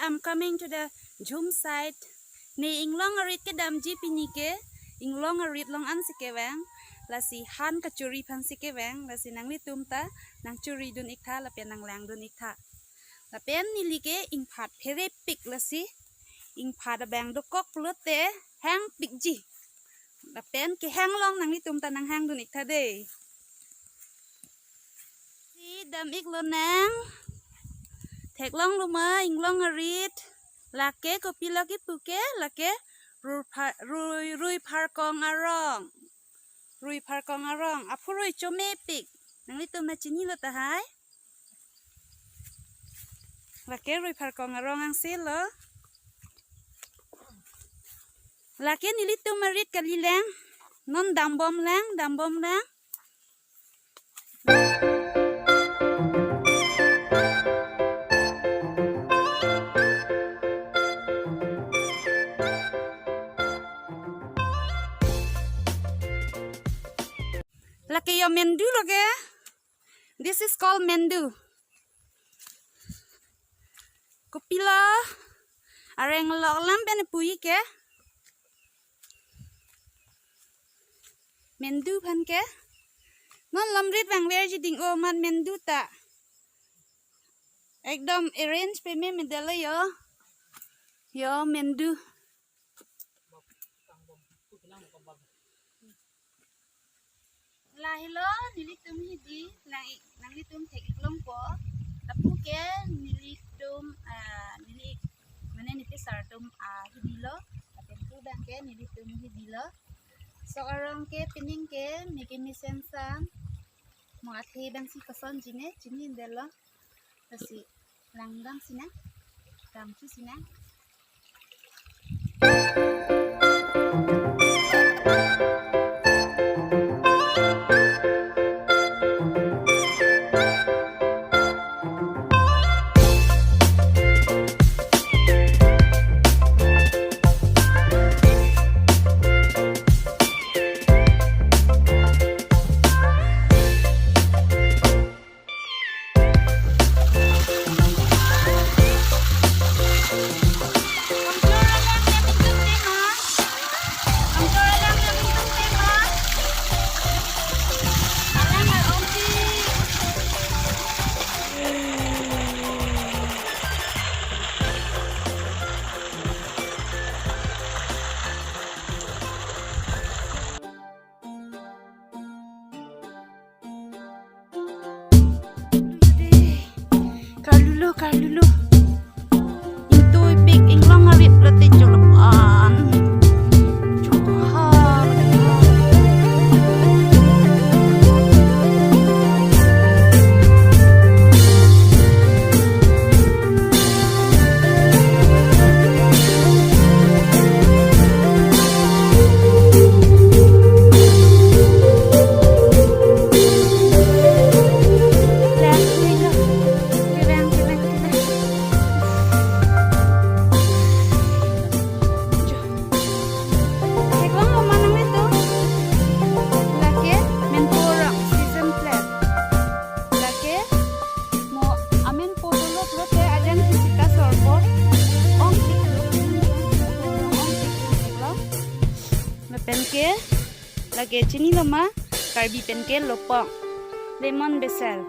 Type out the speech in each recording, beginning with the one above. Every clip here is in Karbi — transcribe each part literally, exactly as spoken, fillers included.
I'm coming to the Jhum side. Ne inglong arit kedamji pini ke, inglong arit along ansi kevang, lasi han kachuri aphansi kevang, lasi nanglitum ta nangchuridun iktha, lapen nanglangdun iktha. Lapen neli ke ingphat pherepik lasi, ingphat abang dokok pulote hangpikji. Lapen kehang along nanglitum ta nanghangdun iktha dei. Si dam-ik lonang. Theklonglo ma inglong arit. Lake kopilo kipu ke, lake rui pha-, rui, rui pharkong arong. Rui pharkong arong. Aphu rui chomepik. Nanglitum ta chinilo tahai. Lake rui pharkong arong angse lo. Lake nelitum arit kalilang. Non dambomlang, dambomlang. Lake yo mendu lo ke. This is called mendu. Kopilo areng lok lam pen puji ke. Mendu aphan ke. Non lamrit vangverji ding-o amat mendu ta. Ekdom arrange peme medelo yo. Yo mendu. Lahelo nelitum hidi, nang, nanglitum thek-ik longpo. Lapu ke nelitum, ah, neli, mane nepisar atum, ah, hidi lo. Lapen pu abang ke nelitum hidi lo. Sok arong ke pining ke mege mesen sang. Mo athe abangsi kosonji ne, chinidetlo. Lasi langdam sinang, damthu sinang. Karlulo, karlulo. Ingtuipik inglong arit lote jolopan. Johar. Theklonglo ma nanglitum? Lake menpo arong season plant. Lake mo amen po dolo pulote ajang kisita sorpo. Ongpik lo. Ongpik lo theklong. Lapen ke lake chinilo ma, Karbi pen ke lopong. Lemon basil.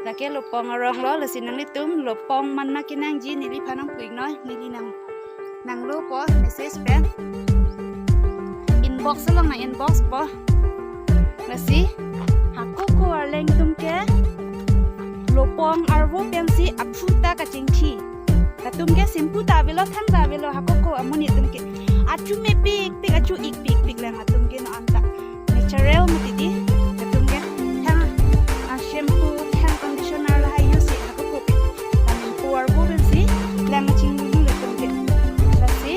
Lake lopong arong lo, lasi nanglitum lopong manna kenangji neliphan nangpu-iknoi, neli nang, nanglopo message pen. Inbox along nang inbox po. Lasi hako ko arleng atum ke lopong arvo pensi aphu ta kachingthi. Latum ke simpu ta avelo, thang ta avelo, hako ko amonit atum ke. Achu mepikpik, achu ikpikpik lang atum ke non anta. Natural mati dei, latum ke. Thang, ah, shampoo, thang conditioner lahai use hako ko. Latum po arvo pensi lang chinglulu latum ke. Lasi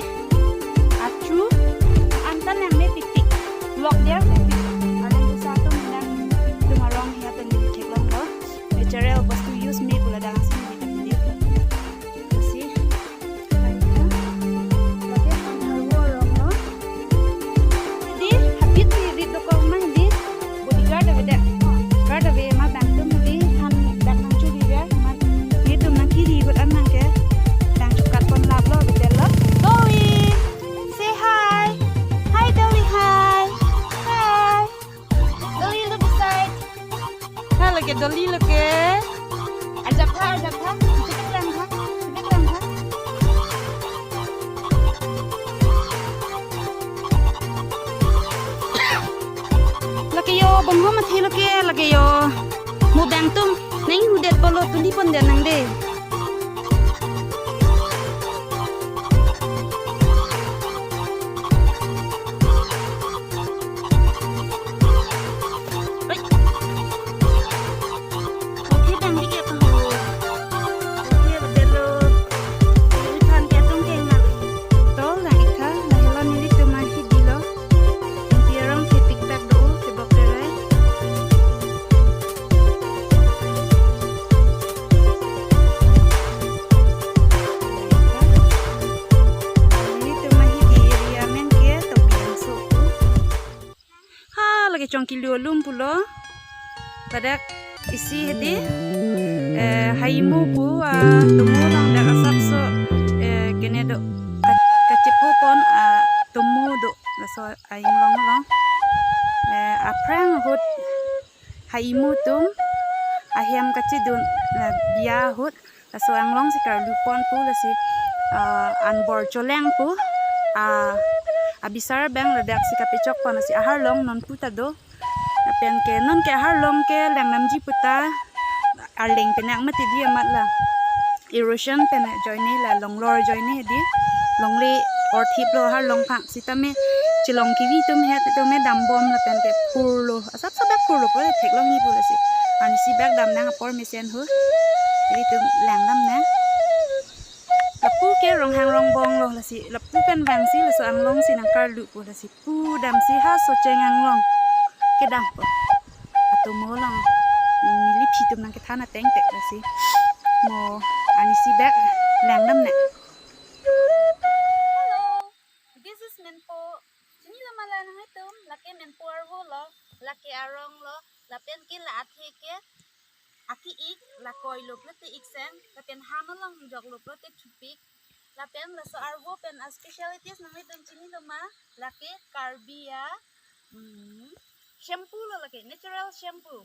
achu anta lang mepikpik. Lok der mepik. Alang bisa atum lang tum arong hia pen theklonglo. Natural bostu use me pu ladak si me ta pili. Lasi. Lake pangharvo arong lo. Dei, habit ni rit dokok ma dei. Jolly lo ke. Ajak tha, ajak tha. Cheklang tha. Cheklang tha. Lake yo, bongho mathe lo ke, lake yo. Mo bang atum, nang hudet bolo tuli pon den nang de. Oke, bang di ke tahu. Oke, betul lo. Jadi, than ke atum ke nang. Tol nang ikha, lahelo nelitum ahi dilo. Pirong ke tik tak do, ke bok ke rai. Nelitum ahi di area amen ke Tobiang so. Ha, lake Chongkilu alum pulo. Ladak isi hedi, eh, haimu pu, ah, tomo along dak asapso, eh, kene do, ka-, kachepho pon, ah, tomo do, laso ainglong along. Eh, aphrang ahut haimu atum ahem kachedun, eh, biya ahut, laso anglong si karlu pon pu lasi, ah, anbor choleng pu, ah, abisar abang ladak si kapechok pon lasi aharlong non pu ta do. Lapen ke non ke aharlong ke lengnamji puta arleng penak mati di amat la. Erosion pen ajoine la longlor ajoine di. Longle orthip lo aharlong phang sitame chelong kevi atum het atum me dambom lapen ke phurlo. Asap sabak phurlo po theklongji pu lasi. Arnisi bak dam nang apor mesen ho. Ilitum lang dam nang. Lapu ke Ronghang Rongbong lo lasi. Lapu pen bang si laso anglong si nang karlu pu lasi. Pu dam si ha Socheng anglong. Kedam po. Atomo along. Neli phitum nang kethan ateng tek lasi. Mo arnisi bak lang dam nang. Hello. This is Menpo. Chini lo ma la nanglitum, lake Menpo arvo lo, lake arong lo, lapen ke la athe ke, aki ik, la koi lo pulote ik seng, lapen ham along jok lo pulote thupik, lapen laso arvo pen a specialities nanglitum chini lo ma, lake Karbi a, hmm, shampoo lo lake, natural shampoo.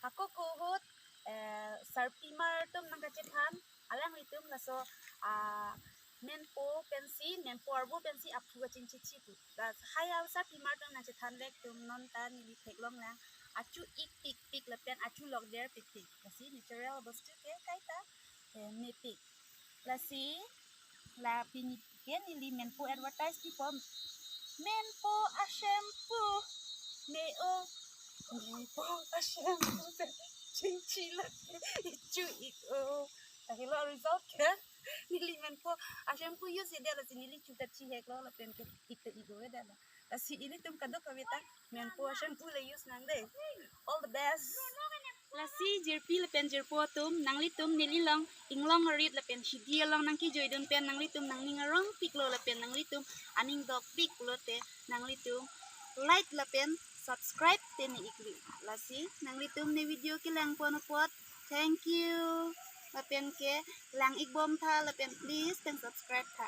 Hako ko ahut, eh, sarpimar atum nang kachethan, alanglitum laso, ah, Menpo pensi, Menpo arvo pensi aphu kachingchichi pu. La hai alsa pimar atum nang chethan vek atum non ta neli theklong lang. Achu ik pik pik lapen achu lok der pik pik. Lasi natural bostu ke kaita, eh, mepik. Lasi la pini ke neli Menpo advertise pi pom. Menpo a shampoo. Me o. Menpo a shampoo. Chingchi lo. Ichu ik o. Tahelo result ke. Neli Menpo a shampoo use de lasi neli chu ta chihek lo lapen ke ik ta ik o de lo. Lasi ilitum kadokave ta Menpo a shampoo le use nang de. All the best. Lasi jirpi lapen jirpo atum, nanglitum neli along inglong arit lapen hidi along nang kejoidun pen nanglitum nangning arong pik lo lapen nanglitum aning dok pik lote nanglitum like lapen subscribe te ne ikli. Lasi nanglitum ne video kelang pon apot. Thank you. Lapen ke lang ik bom tha lapen please pen subscribe tha.